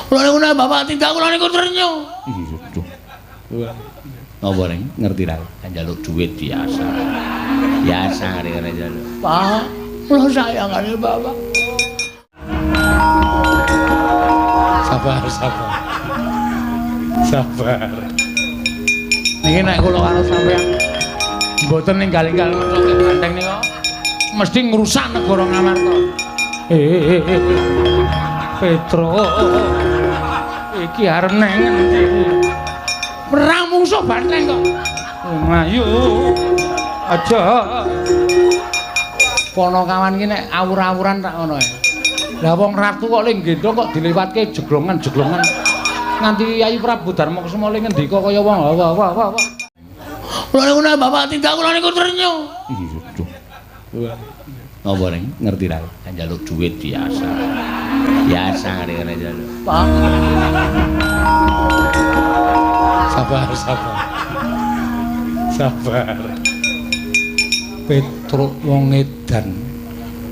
Kula niku nek bapak tindak kula niku ternyo. Iya. Napa ning ngerti ra? Njaluk duit biasa. Biasa ngene njaluk. Pak, kula sayang karo bapak. Sabar, sabar. Sabar. Niki nek kula karo sampeyan mboten ninggal-ninggal ngetoke banteng nika mesti ngrusak negara Ngamarta. Petro iki arep nang ngendi? Perang mungsuh banteng kok. Mlayu. Aja. Ponokawan iki nek awur-awuran tak ngono ae. Lah wong ratu kok le nggendhong kok dilewatke jeglongan-jeglongan. Nganti Yayi Prabu Darmakusuma le ngendika kaya wong wah wah wah wah. Kula niku nek bapak tindak kula niku ternyo. Iya. Napa ning ngerti ra? Njaluk duit biasa. Biasa ngene njaluk. Pak. Sabar, sabar. Sabar. Petruk wong edan.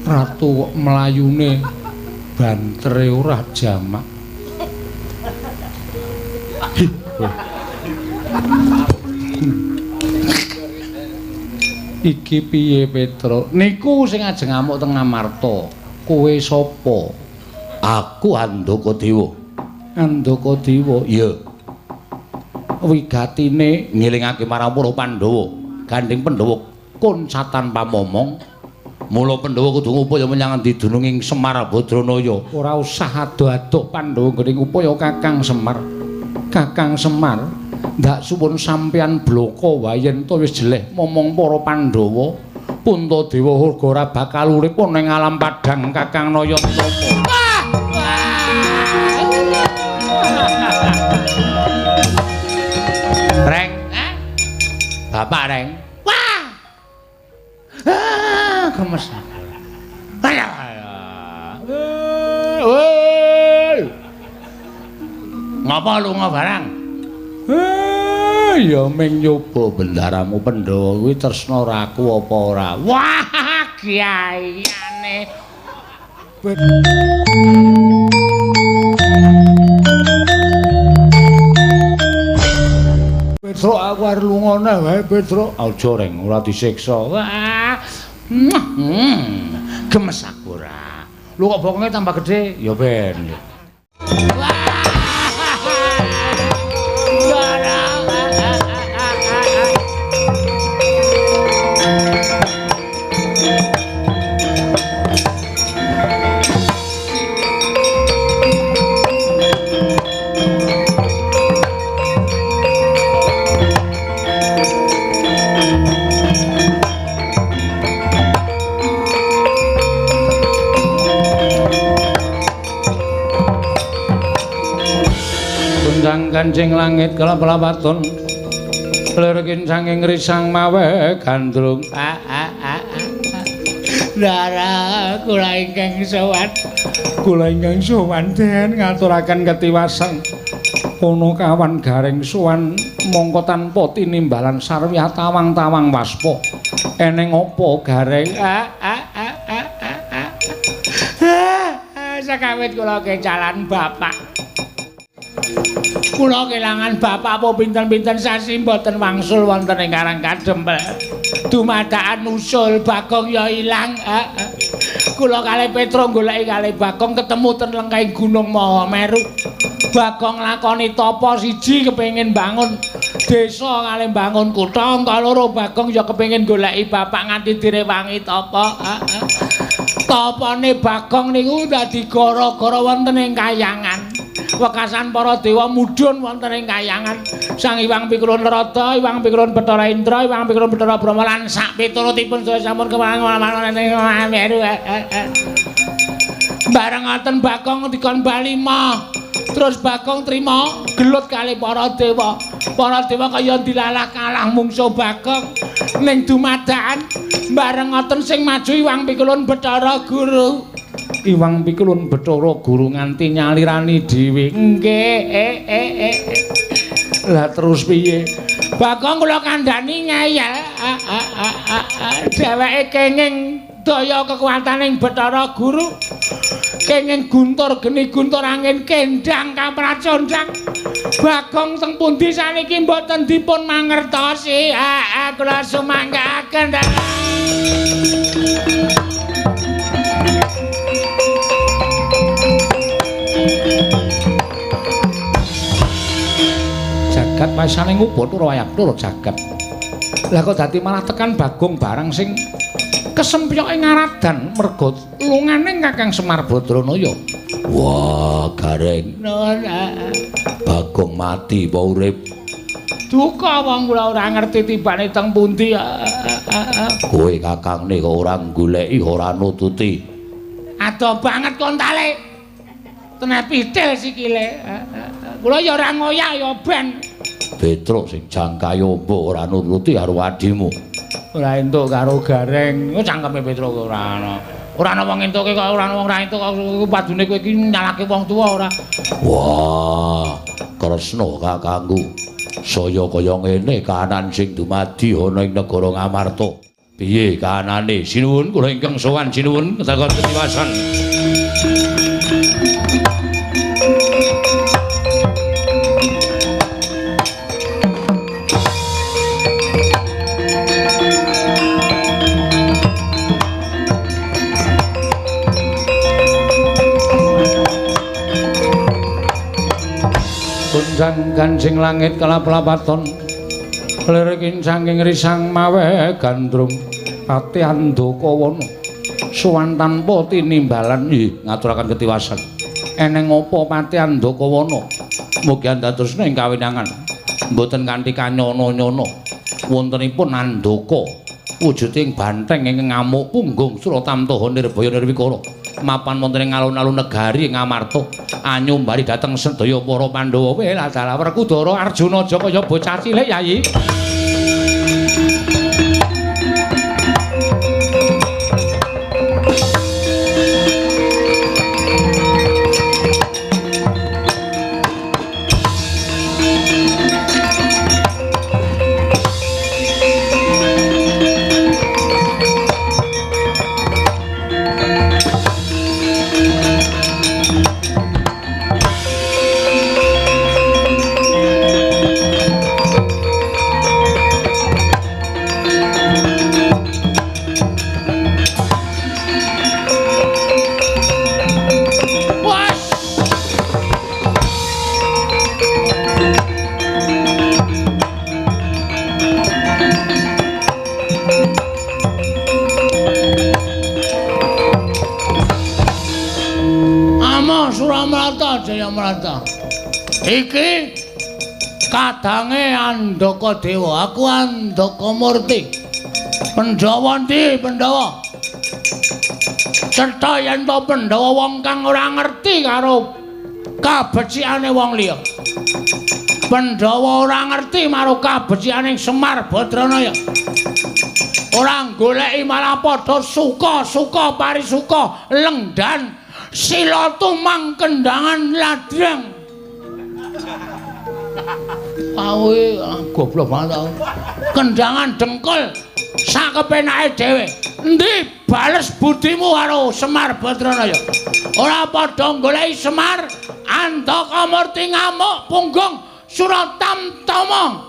Ratu kok mlayune bantere ora jamak. Iki piye Petruk? Niku sing ajeng ngamuk teng Ngamarta. Kowe sapa? Aku Andaka Dewa. Andaka Dewa? Iya. Wigatine ngelingake marang para Pandhawa. Gandeng Pandhawa kuncatan pamomong. Mula Pandhawa kudu ngupaya menyang endi dununging Semar Badranaya. Ora usah ado-ado Pandhawa nggone ngupaya Kakang Semar. Kakang Semar, ndak suwun sampeyan bloko wae yen to wis jeleh momong para Pandhawa. Puntadewa uga ora bakal urip ning alam padhang Kakang Nayatama. Reng, Bapak Reng. Wah. Ah, gemes. Ayo. Woi. Ngapa lunga barang? Ya ming nyoba bendaramu Pandhawa kuwi tresna raku apa ora? Wah, kiai-ane. Petruk aku arep lunga neh wae Petruk. Aja Reng, ora disiksa. Wah. Gemes aku ora. Lu kok bokonge tambah gedhe? Ya ben. Wah. Kancing langit kelap-lapaton lir kincanging risang mawe gandrung. Dara kula ingkang sowan. Kula ingkang sowan den ngaturaken ketiwasan. Kono kawan gareng sowan mongko tanpa tinimbalan sarwi tawang-tawang waspa. Eneng apa gareng? Sakawit kula kecalan bapak. Kula kelangan bapak apa pinten-pinten sasi mboten wangsul wonten ing Karang Kadempel. Dumadakan usul Bagong ya ilang. Kula kalih Petro goleki kalih Bagong ketemu ten lengkahing Gunung Mahameru. Bagong lakoni tapa siji kepengin bangun desa kalih bangun kutha, angka loro Bagong ya kepengin goleki bapak nganti direwangi tapa. Tapane Bagong niku dadi gara-gara wonten ing kayangan. Wekasan para dewa mudhun wonten ing kayangan. Sang Hyang Pikulun Narada, Hyang Pikulun Bathara Indra, Hyang Pikulun Bathara Brahma lan sak piturutipun sedaya sampun kemarang Meru. Bareng ngoten Bagong dikon bali mah. Terus Bagong trima gelut kalih para dewa. Para dewa kaya dilalah kalah mungsuh Bagong ning dumadakan. Bareng ngoten sing maju Hyang Pikulun Bathara Guru. Iwang Pikulun Bathara Guru nganti nyalirani dhewe. Nggih. Lah terus piye? Bagong kula kandhani ngeyel. Dheweke kenging daya kekuataning Bathara Guru. Kenging guntur geni guntur angin kendang kapracondang. Bagong teng pundi saniki mboten dipun mangertosi. Kula sumanggaaken. Jagat pasane ngumpul wayang loro jagat. Lah kok dadi malah tekan Bagong barang sing kesempyoke ngaradan merga lungane Kakang Semar Badranaya. Wah, Gareng. Bagong mati apa urip? Duka wong kula ora ngerti tibane teng pundi. Kowe kakangne kok ora goleki, ora nututi. Adoh banget kontale. Teneh pitil sikile. Kula ya ora ngoyak ya ben. Petruk sing jangkae ombo ora nututi karo adimu. Ora entuk karo Gareng. Cangkeme Petruk ora ana. Ora ana wong entuke kok ora ana wong ra entuk kok padune kowe iki nyalake wong tuwa ora. Wah, Kresna kakangku. Saya kaya ngene kahanan sing dumadi ana ing negara Ngamarta. Piye kahanane? Sinuwun kula ingkang sowan sinuwun kedakan ketiwasan. Gunjang ganjing langit kelap-lapaton lirikin saking risang mawe gandrung pati andaka wana sowan tanpa tinimbalan. Nggih, ngaturaken ketiwasan. Eneng apa pati andaka wana? Mugi andadosna ing kawinangan mboten kanthi kanyono-nyono. Wontenipun andaka wujuding banteng ingkang ngamuk punggung Suratamtaha Nirbaya Nirwikara mapan wonten ing alun-alun negari Ngamarta anyumbari dhateng sedaya para Pandhawa. Welah dalah Werkudara Arjuna aja kaya bocah cilik Yayi. Iki kadange Andaka Dewa, aku Andaka Murti. Pandhawa ndi Pandhawa? Cetha yen to Pandhawa wong kang ora ngerti karo kabecikane wong liya. Pandhawa ora ngerti marang kabecikane Semar Badranaya. Ora goleki malah padha suka-suka parisuka lengdan sila tumang kendangan ladrang. Awe goblok banget aku. Kendangan dengkul sakepenake dhewe. Endi bales budimu karo Semar Badranaya? Ora padha goleki Semar, Andaka Murti ngamuk punggung Suratamtama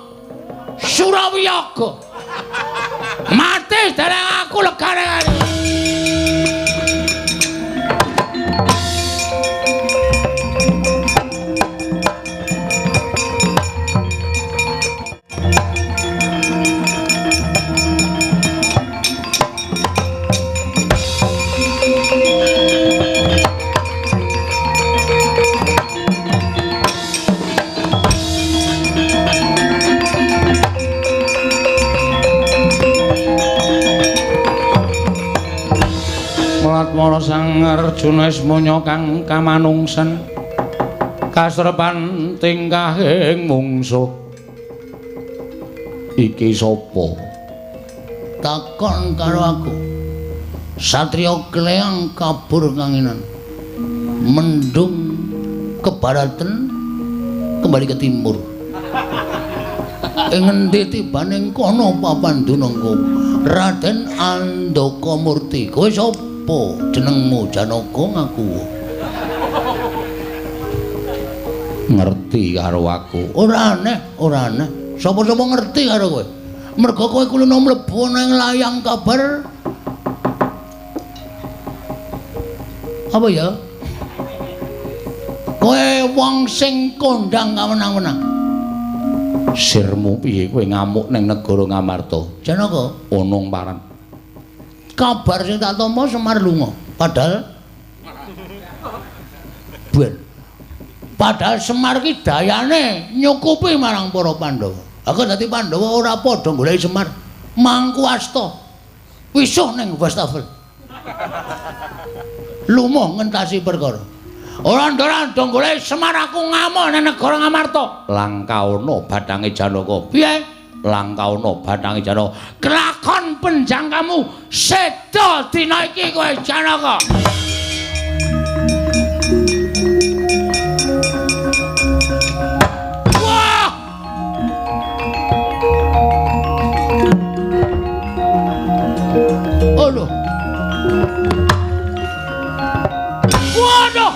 Surawiyaga. Mati dereng aku legane. Mara Sang Arjuna ismaya kang kamanungsan kasrepan tingkahing mungsuh. Iki sapa? Takon karo aku. Satriya Kleang kabur kanginan. Mendung ke baratan kembali ke timur. Ing ngendi tibane kono papan dunungku? Raden Andaka Murti. Kowe sapa? Jenengmu Janaka ngaku. Ngerti karo aku. Ora aneh, ora aneh. Sapa-sapa ngerti karo kowe. Mergo kowe kulino mlebu nang layang kabar. Apa ya? Kowe wong sing kondang kawenang-wenang. Sirmu piye kowe ngamuk ning negara Ngamarta? Janaka, onong paran. Kabar sing tak tampa Semar lunga. Padahal ben. Padahal Semar ki dayane nyukupi marang para Pandhawa. Aku dadi Pandhawa ora padha goleki Semar. Mangku asta. Wisuh ning wastafel. Lumuh ngentasi perkara. Ora ndora goleki Semar aku ngamuk nang negara Ngamarta. Langkaana bathange Janaka. Piye? Langkaana bathange Janaka. Kelakon penjangkamu seda dina iki kowe Janaka. Wah! Aduh. Waduh.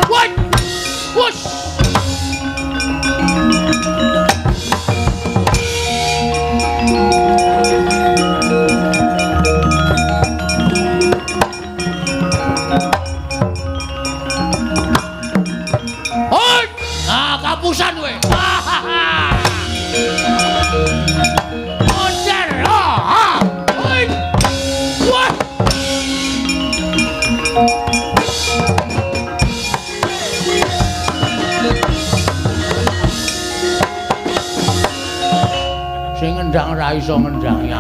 What? Wush. Hoi! Ah, kapusan kowe. Sing ngendang ora iso ngendang ya.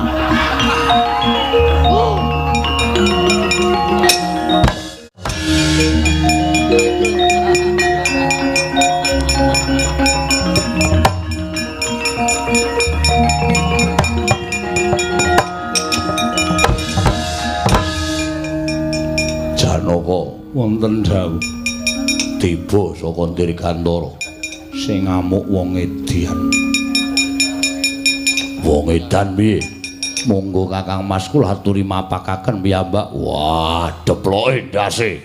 Janaka wonten dawuh tiba saka Dirgantara sing ngamuk wong edian. Wong edan piye? Monggo Kakang Mas kula aturi mapakaken piyambak. Wah, deploke ndase.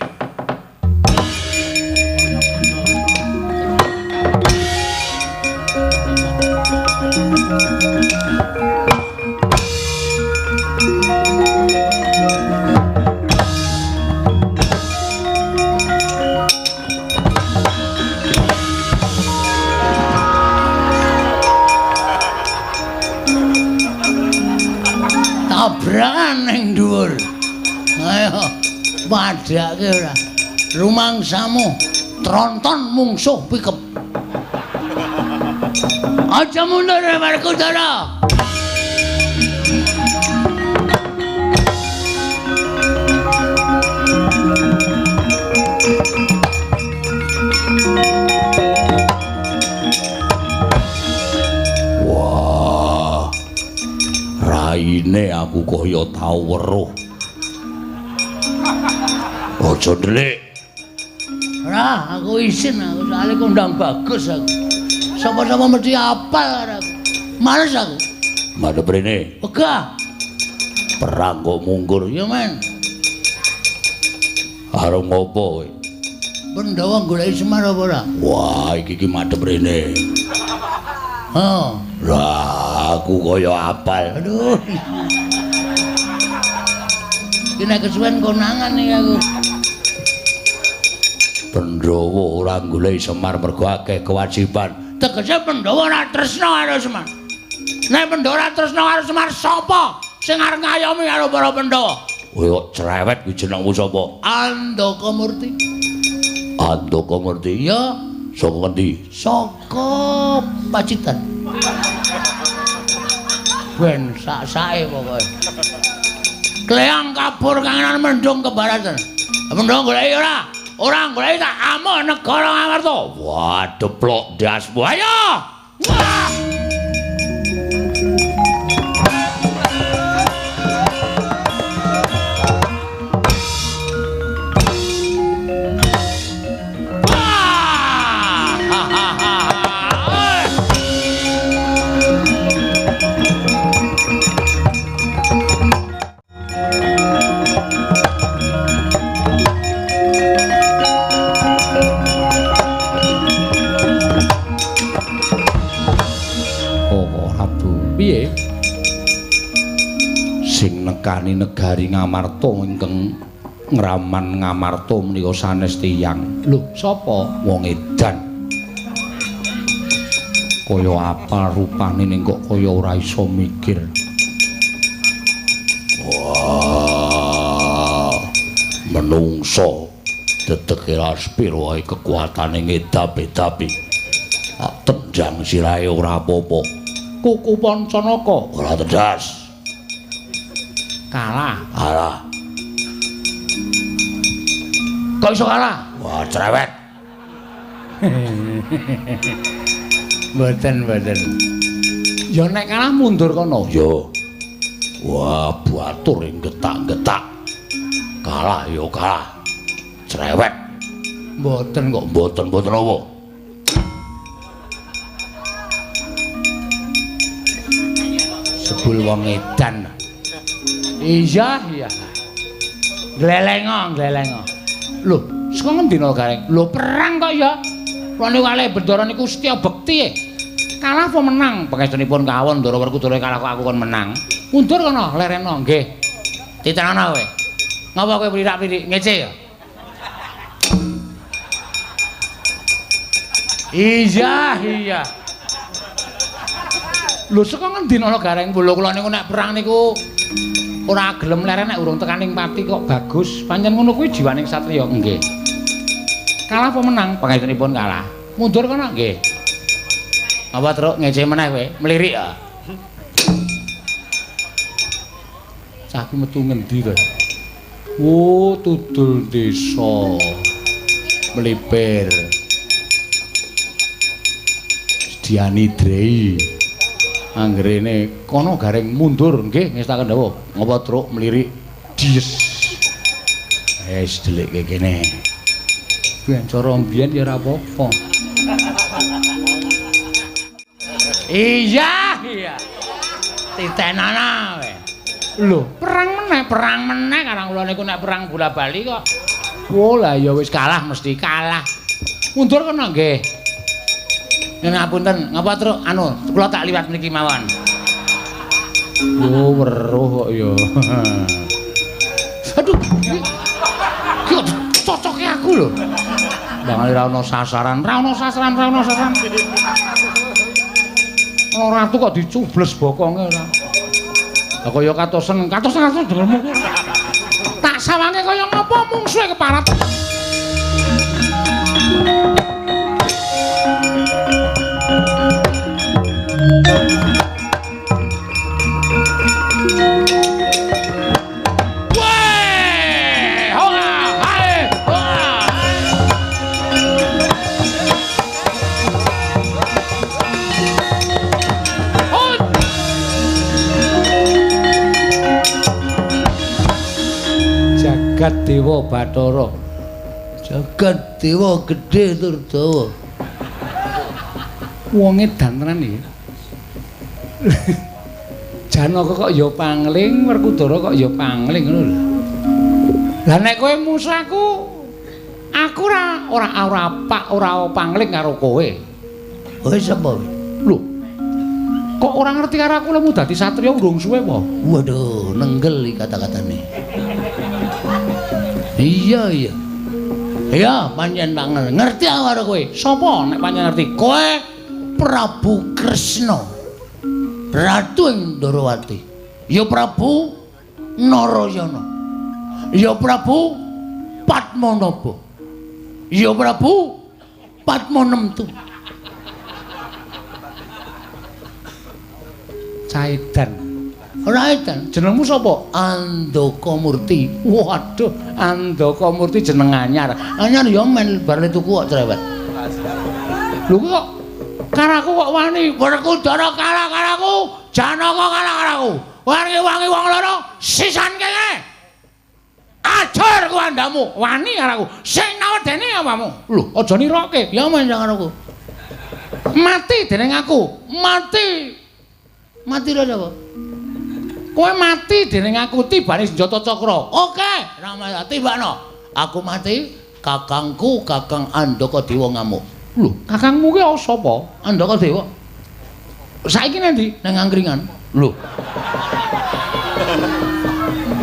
Tabrakan ning dhuwur. Ayo padhake ora. Rumangsamu tronton mungsuh pikep. Aja mundur Werkudara. Wah. Raine aku kaya tau weruh. Aja ndelik. Ora, aku isin aku soalé kondang bagus aku. Sapa-sapa mesti apal karo aku. Males aku. Madhep rene. Wegah. Perang kok mungkur. Ya men. Arep ngopo kowe? Pandhawa goleki Semar apa ora? Wah, iki ki madhep rene. Heeh. Lah, aku kaya apal. Aduh. Iki nek kesuwen konangan iki aku. Pandhawa ora goleki Semar mergo akeh kewajiban. Tegese Pandhawa ora tresna karo Semar. Nek Pandhawa ora tresna karo Semar, sapa sing arep ngayomi karo para Pandhawa? Kowe kok cerewet kuwi jenengmu sapa? Andaka Murti. Andaka Murti? Iya. Saka ngendi? Saka Pacitan. Ben sak-sake pokoke. Kleang kabur kangenan mendung kebaratan. Mendung goleki ora? Ora goleki tak amuk negara Ngamarta. Wah, deplok ndasmu. Ayo! Wah! Wah! Sing nekani negari Ngamarta ingkang ngraman Ngamarta menika sanes tiyang. Lho, sapa? Wong edan. Kaya apa rupane ning kok kaya ora iso mikir. Wah, menungso dedeke raspir wae kekuatane ngedap-edapi. Tendang sirahe ora apa-apa. Kuku Pancanaka ora tedas. Kalah. Kalah. Kok iso kalah? Wah, cerewet. Mboten, mboten. Ya nek kalah mundur kono. Ya. Wah, batur ing getak-getak. Kalah ya kalah. Cerewet. Mboten kok. Mboten, mboten apa? Sebul wong edan. Iya, iya. Glelengo, glelengo. Lho, saka ngendi no Gareng? Lho, perang kok ya. Kula niku kalih Bendara niku setya bekti. Kalah apa menang? Pangestunipun kawon Ndara Werkudara kalah kok aku kon menang. Mundur kono, lereno nggih. Titenono kowe. Ngapa kowe mlirak-mlirik ngece ya? Iya, iya. Lho, saka ngendi no Gareng? Lho, kula niku nek perang niku ora gelem leren nek urung tekaning pati kok bagus. Pancen ngono kuwi jiwaning satriya. Nggih. Kalah apa menang? Pangestunipun kalah. Mundur kono nggih. Apa truk ngece meneh kowe? Mlirik ya. Cah ku metu ngendi to? Oh, tudul desa. Mlipir. Sediani Drei. Anggerene kono Gareng mundur nggih ngestaken dawuh. Ngapa truk mlirik? Dies. Wis delikke kene. Ben cara mbiyen ya ora apa-apa. Iya, iya. Titenana kowe. Lho, perang meneh karang kula niku nek perang bola-bali kok. Oh, lah ya wis kalah mesti kalah. Mundur kono nggih. Ngapunten, ngapa truk anu kula tak liwat mriki mawon. Yo weruh kok ya. Aduh. Iki kok cocoke aku lho. Bangane ora ono sasaran, ora ono sasaran, ora ono sasaran. Ana ratu kok dicubles bokonge ora. Lah kaya katosen, katosen katosen dengermu. Tak sawange kaya ngapa mungsuhe keparat. Jagat Dewa Bathara. Jagat Dewa gedhe tur dawa. Wong edan tenan iki. Janaka kok ya pangling, Werkudara kok ya pangling ngono lho. Lah nek kowe musuh aku, aku ora ora ora pak ora pangling karo kowe. Kowe sapa? Lho. Kok ora ngerti karo aku lemu dadi satriya urung suwe apa? Waduh, nenggel iki kata-katane. Iya, iya. Iya, pancen tak ngerti aku karo kowe. Sapa nek pancen ngerti? Kowe Prabu Kresna. Ratu ing Ndorowati. Ya Prabu Narayana. Ya Prabu Padmanaba. Ya Prabu Padmanemtu. Caidan. Ora edan. Jenengmu sapa? Andaka Murti. Waduh, Andaka Murti jeneng anyar. Anyar ya men bar le tuku kok cerewet. Lho kok karo aku kok wani? Werkudara kalah karo aku, Janaka kalah karo aku. Wangi-wangi wong loro sisan kene. Ajar ku andamu, wani karo aku. Sing nawedene awakmu. Lho, aja niroke. Ya men karo aku. Mati dening aku. Mati. Mati lho sapa? Kowe mati dening aku tibane senjata cakra. Oke, Rama tibakno. Aku mati, kakangku Kakang Andaka Dewa ngamuk. Lho, kakangmu ki sapa? Andaka Dewa. Saiki nang ndi? Nang angkringan. Lho.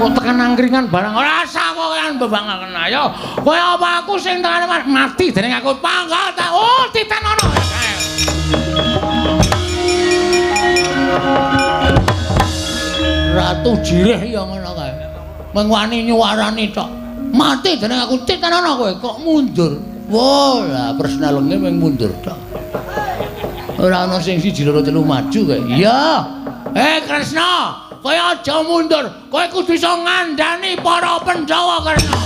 Kok tekan angkringan barang ora usah kowe bebangaken ayo. Kowe apa aku sing tekan mati dening aku pangkat. Oh, titenono. Ratu Jireh ya ngono kae. Mung wani nyuwarani tok. Mati dening aku titenono kowe kok mundur. Wah, lah persnelenge mung mundur tok. Ora ana sing 1 2 3 maju kae. Iya. Kresna, kowe aja mundur. Kowe kudu iso ngandani para Pandhawa, Kresna.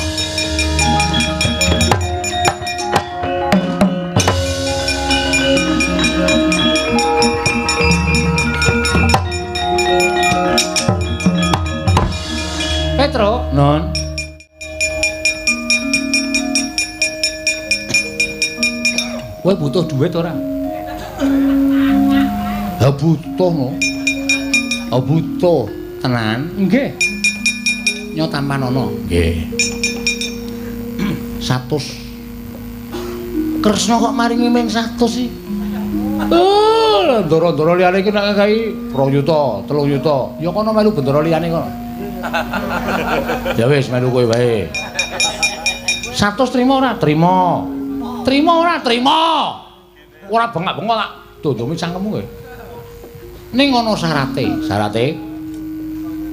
Petro, Non. Kowe butuh duit ora? Ha butuh no. Ha butuh tenan. Nggih. Nyo tampanono. Nggih. 100. Kresna kok maringi ming 100 sih? Oh, ndoro-ndoro liyane iki nek kae 2 yuta, 3 yuta. Ya kono melu bendara liyane kono. Ya wis melu kowe wae. 100 trimo ora? Trimo. Trimo ora? Trimo. Ora bengak-bengok tak dondongi cangkemmu kowe. Ning ana syarate. Syarate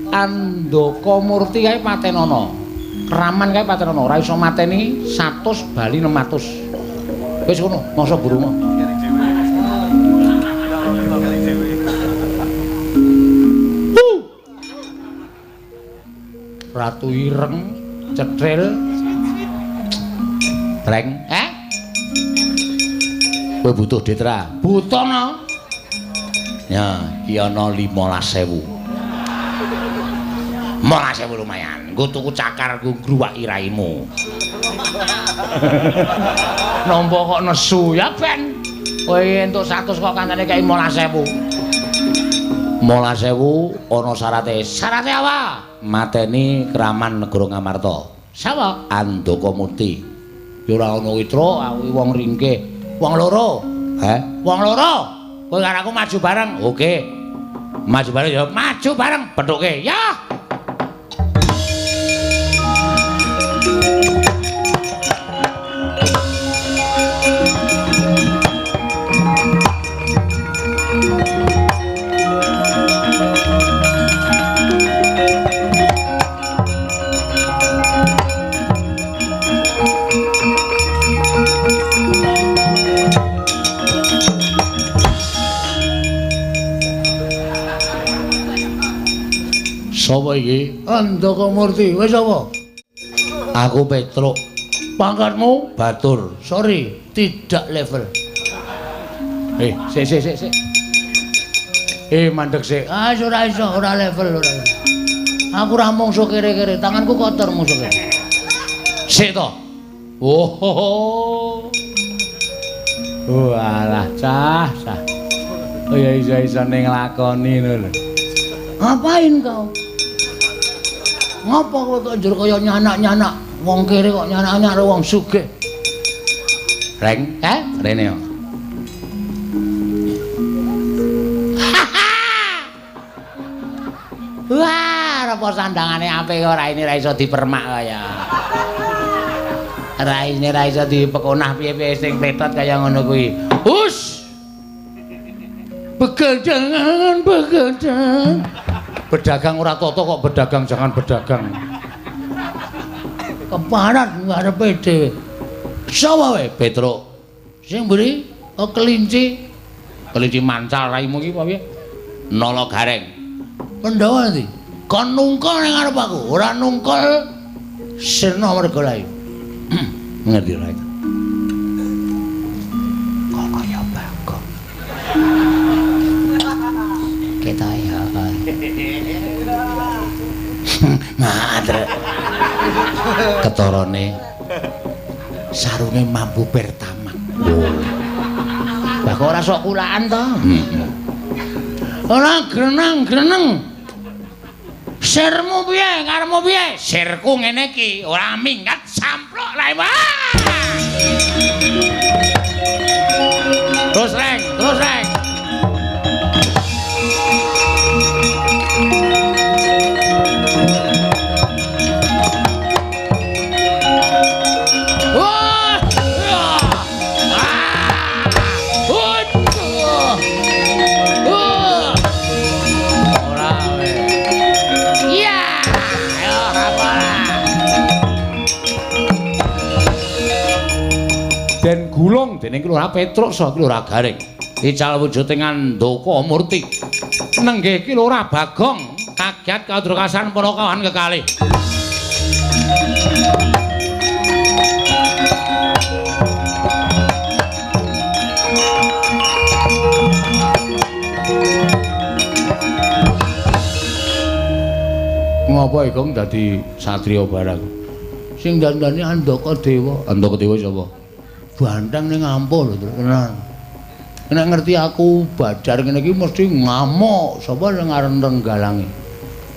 Andaka Murti kae patenono. Keraman kae patenono, ora iso mateni 100 bali 600. Wis ngono, masa burung. Ratu ireng cetril breng. Kowe butuh duit ra? Butuh no. Ya, iki ana 15.000. 15.000 lumayan. Nggo tuku cakar nggo ngruwaki raimu. Nampa kok nesu ya ben. Kowe entuk 100 kok kancane kei 15.000. 15.000 ana syarate. Syarate apa? Mateni Kraman Negara Ngamarta. Sapa? Andaka Murti. Ya ora ana witra, aku wong ringkih. Wong loro. Heh? Wong loro. Kowe karo aku maju bareng. Oke. Maju bareng ya, maju bareng pethuke. Ya. Sapa iki? Andaka Murti. Wis apa? Aku Petruk. Pangkatmu? Batur. Sorry, tidak level. Sik sik sik sik. Mandek sik. Ah, ora iso, ora level ora. Aku ora mungsuh kere-kere, tanganku kotor mungsuh kere. Sik to. Oh. Walah, cah, cah. Oh ya iso-isone nglakoni ngono lho. Ngapain kau? Ngapa kowe kok njur kaya nyanak-nyanak wong kere kok nyanak-nyanak karo wong sugih? Reng, rene yo. Wah, apa sandangane apik ora ini ra iso dipermak kaya. Raine ra iso dipekonah piye-piye sing pletot kaya ngono kuwi. Hus. Begadangan, begadang. Pedagang ora toto kok pedagang jangan pedagang. Keparat ngarepe dhewe. Sapa wae Petruk? Sing mburi oh, kelinci. Kelinci mancal raimu iki apa piye? Nala gareng. Pandhawa ndi? Kon nungkul ning ngarep aku, ora nungkul sirna merga lae. Ngerti ra itu. Kok kaya Bagong. Ketok ya. Madre. Ketorone sarunge mambu pertama. Lah kok ora sok kulaan to? Ora greneng-greneng. Sirmu piye? Karepmu piye? Sirku ngene iki, ora minggat samplok lae. Terus reng, terus reng. dening Ki Lurah Petruk saha Ki Lurah Gareng. Ical wujuding Andaka Murti. Nenggih Ki Lurah Bagong kagiat kaudrokasan para kawan kekalih. Ngapa Gong dadi satriya barang? Sing dandane Andaka Dewa. Andaka Dewa sapa? Banteng ning ampuh lho, tenan. Nek ngerti aku badar ngene iki mesti ngamuk. Sapa sing aran Renggalange?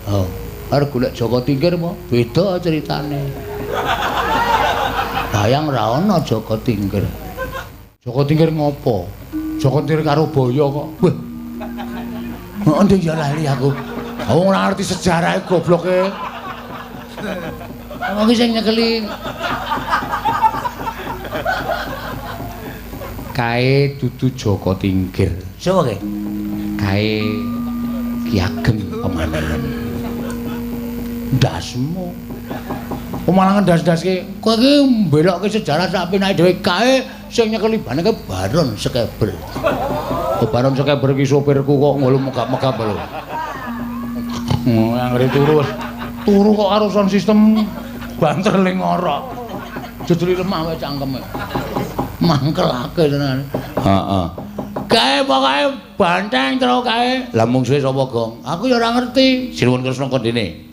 Oh, arep golek Jaka Tingkir apa? Beda ceritane. Dayang ra ana Jaka Tingkir. Jaka Tingkir ngopo? Jaka Tingkir karo Baya kok. Wah. Ndek ya lali aku. Wong ora ngerti sejarahe gobloke. Wong iki sing nyekeli kae dudu Jaka Tingkir. Sapa kae? Kae Ki Ageng Pemanahan. Ndasmu. Malah ngendas-ndaske. Kowe iki mbelokke sejarah sak penake dhewe kae sing nyekeli baneke Baron Sekeber. Oh, Baron Sekeber iki sopirku kok ngono megap-megap lho. Anggere turu. Turu kok karo sound system banter ling ngorok. Jujuli lemah wae cangkeme. Mangkelake tenan. Heeh. Kae pokoke banteng terus kae. Lah mungsuhe sapa, Gong? Aku ya ora ngerti. Sinuwun Kresna kondene.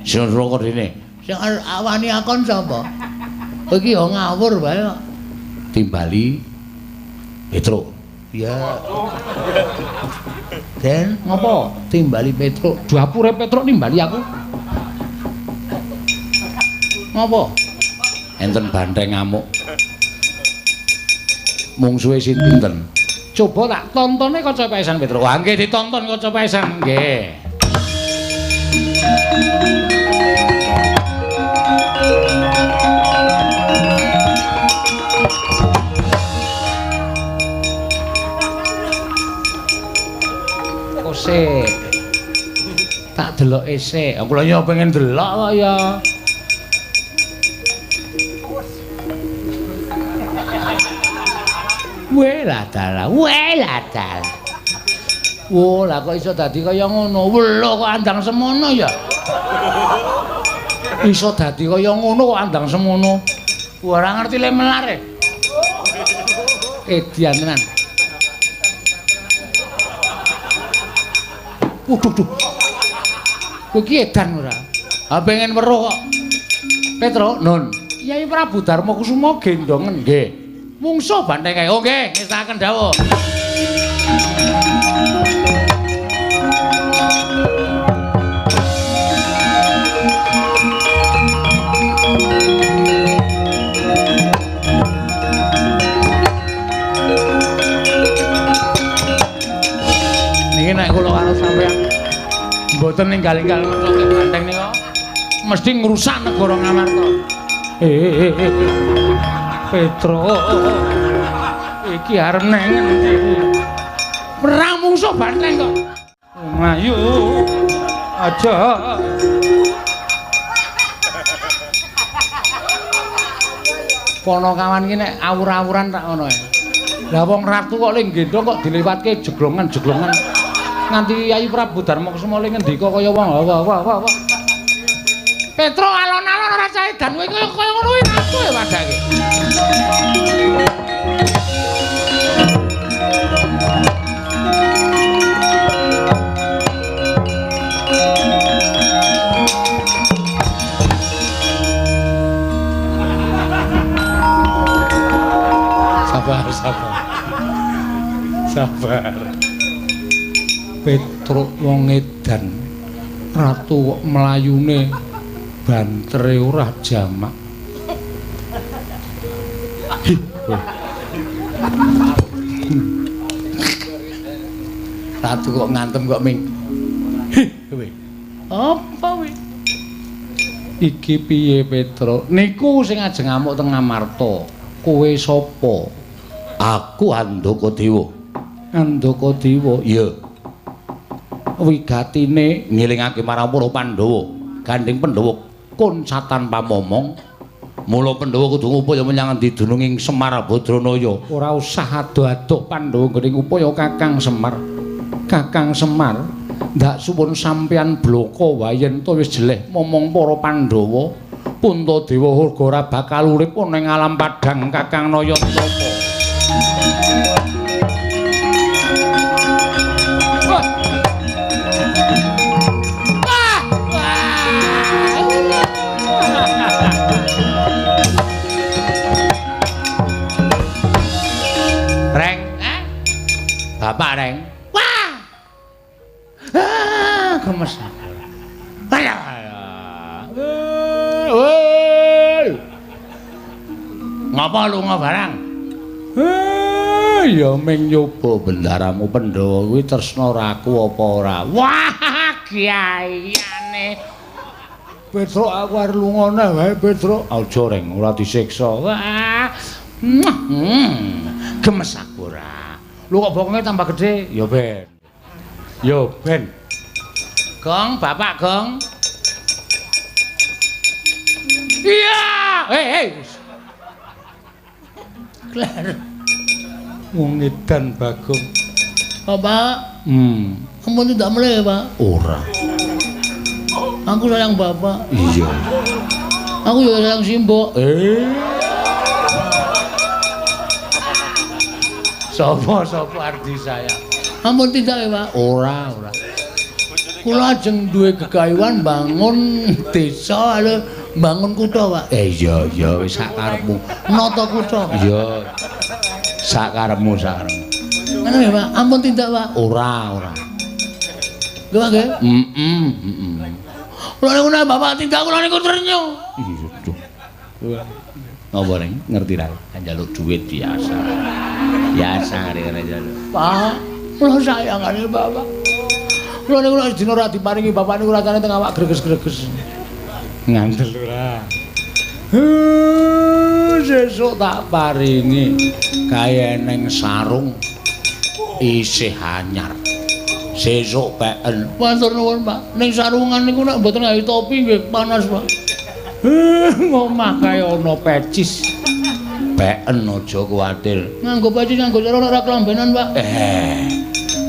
Sinuwun Kresna kondene. Sing awani akon sapa? Kowe iki ya ngawur wae kok. Timbali Petruk. Ya. Den, ngopo? Timbali Petruk. Dapure Petruk nimbali aku. Ngopo? Enten banteng ngamuk. Mungsuhe sinten? Coba tak tontone kaca paesan Petruk. Wah, nggih ditonton kaca paesan. Nggih. Sik. Tak deloke sik. Aku lha ya pengen delok kok ya. Weh lah dalah, weh lah dalah. Wo, lah kok iso dadi kaya ngono? Welo kok andang semono ya. Iso dadi kaya ngono kok andang semono. Ora ngerti le melar e. Edian tenan. Waduh, duh. Kowe iki edan ora? Ha pengen weruh kok. Petruk, Nun. Kyai Prabu Darma Kusuma gendongen nggih. Mungsuh banteng kae. Oh nggih, ngestaken dawuh. Niki nek kula karo sampeyan mboten ninggal-ninggal methoke banteng nika mesti ngrusak negara Ngamarta. Petruk iki arep nang ngendi? Perang mungsuh banteng kok. Mlayu aja. Ponokawan iki nek awur-awuran tak ngono ae. Lah wong ratu kok le nggendhong kok dilewatke jeglongan-jeglongan. Nganti Kyai Prabu Darma Kusuma le ngendika kaya wong wah wah wah wah. Petruk alon-alon ora caedan kowe kaya ngono kuwi ratu e padake. Sabar, sabar. Sabar. Petruk wong edan, ratu kok mlayune bantere ora jamak. Ratu kok ngantem kok ming. Kowe. Apa kowe? Iki piye Petruk? Niku sing ajeng ngamuk teng Ngamarta. Kowe sapa? Aku Andaka Dewa. Andaka Dewa? Iya. Wigatine ngelingake marang para Pandhawa. Gandeng Pandhawa kuncatan pamomong. Mula Pandhawa kudu ngupaya menyang endi dununging Semar Badranaya. Ora usah adoh-adoh Pandhawa nggone ngupaya Kakang Semar. Kakang Semar, ndak suwun sampeyan bloko wae yen to wis jeleh momong para Pandhawa. Puntadewa uga ora bakal urip ana ing alam padhang Kakang Nayantapa. Reng, Bapak Reng. Wah. Ah, gemes. Ayo. Woi. Ngapa lunga barang? Ya ming nyoba bendaramu Pandhawa kuwi tresna raku apa ora. Wah, kiaiane. Petruk aku arep lunga neh wae, Petruk. Aja Reng, ora disiksa. Wah. Gemes aku ora. Lho kok bokonge tambah gedhe? Ya ben. Ya ben. Gong, Bapak Gong. Iya, hei hei. Kler. Wong edan Bagong. Bapak. Ampun tidak meleh, Pak. Ora. Aku sayang Bapak. Iya. Aku juga sayang Simbok. Sapa-sapa ardi sayang. Ampun tidak ya, Pak. Ora, ora. Kula ajeng duwe gegayuhan bangun desa lho, bangun kutha, Pak. Iya, iya wis sak karepmu. Nata kutha. Iya. Sak karepmu, sak karepmu. Ngono ya, Pak. Ampun tindak, Pak. Ora, ora. Lho, Pak nggih. Heeh, heeh. Kula niku nek Bapak tindak kula niku trenyo. Iya, duh. Ngapa Reng? Ngerti ra? Njaluk duit biasa. Biasa ngene njaluk. Pak, kula sayang karo Bapak. Kula niku nek dina ora diparingi bapak niku rasane teng awak greges-greges. Ngandel ora. Sesuk tak paringi kae eneng sarung isih anyar. Sesuk peken. Matur nuwun, Pak. Ning sarungan niku nek mboten gawe topi nggih panas, Pak. Ngomah kae ana pecis. Peken aja kuwatir. Nganggo pecis nganggo sarung ora kelambenan, Pak.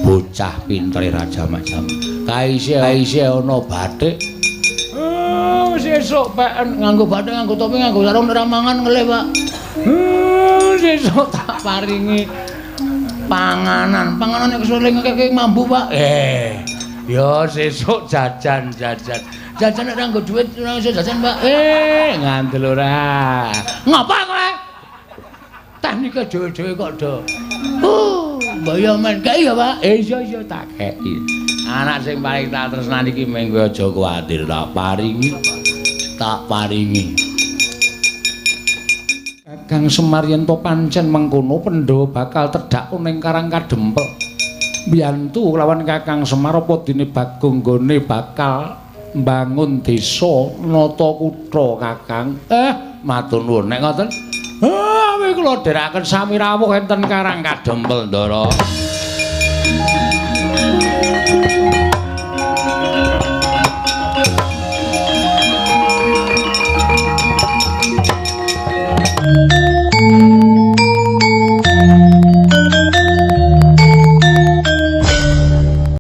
Bocah pintere raja macam. Kae isih ana batik. Sesuk peken nganggo batik, nganggo topi, nganggo sarung ora mangan ngelih, Pak. Sesuk tak paringi panganan. Panganan nek kesuling ngekek mambu, Pak. Ya sesuk jajan-jajan. Jajan nek ora nggo dhuwit ora iso jajan, Pak. Ngandel ora. Ngapa kowe? Teknike dhewe-dhewe kok do. Mbok yo men kei ya, Pak. Iya iya tak kei. Anak sing paling tak tresnani iki mung kowe aja kuwatir, tak paringi. Tak paringi. Kakang Semar yen to pancen mengkono Pandhawa bakal tedhak ning Karang Kadempel. Mbiyantu lawan Kakang Semar apa dene Bagong nggone bakal mbangun desa nata kutha Kakang. Matur nuwun nek ngoten. Awi kula dherekaken sami rawuh enten Karang Kadempel, Ndara.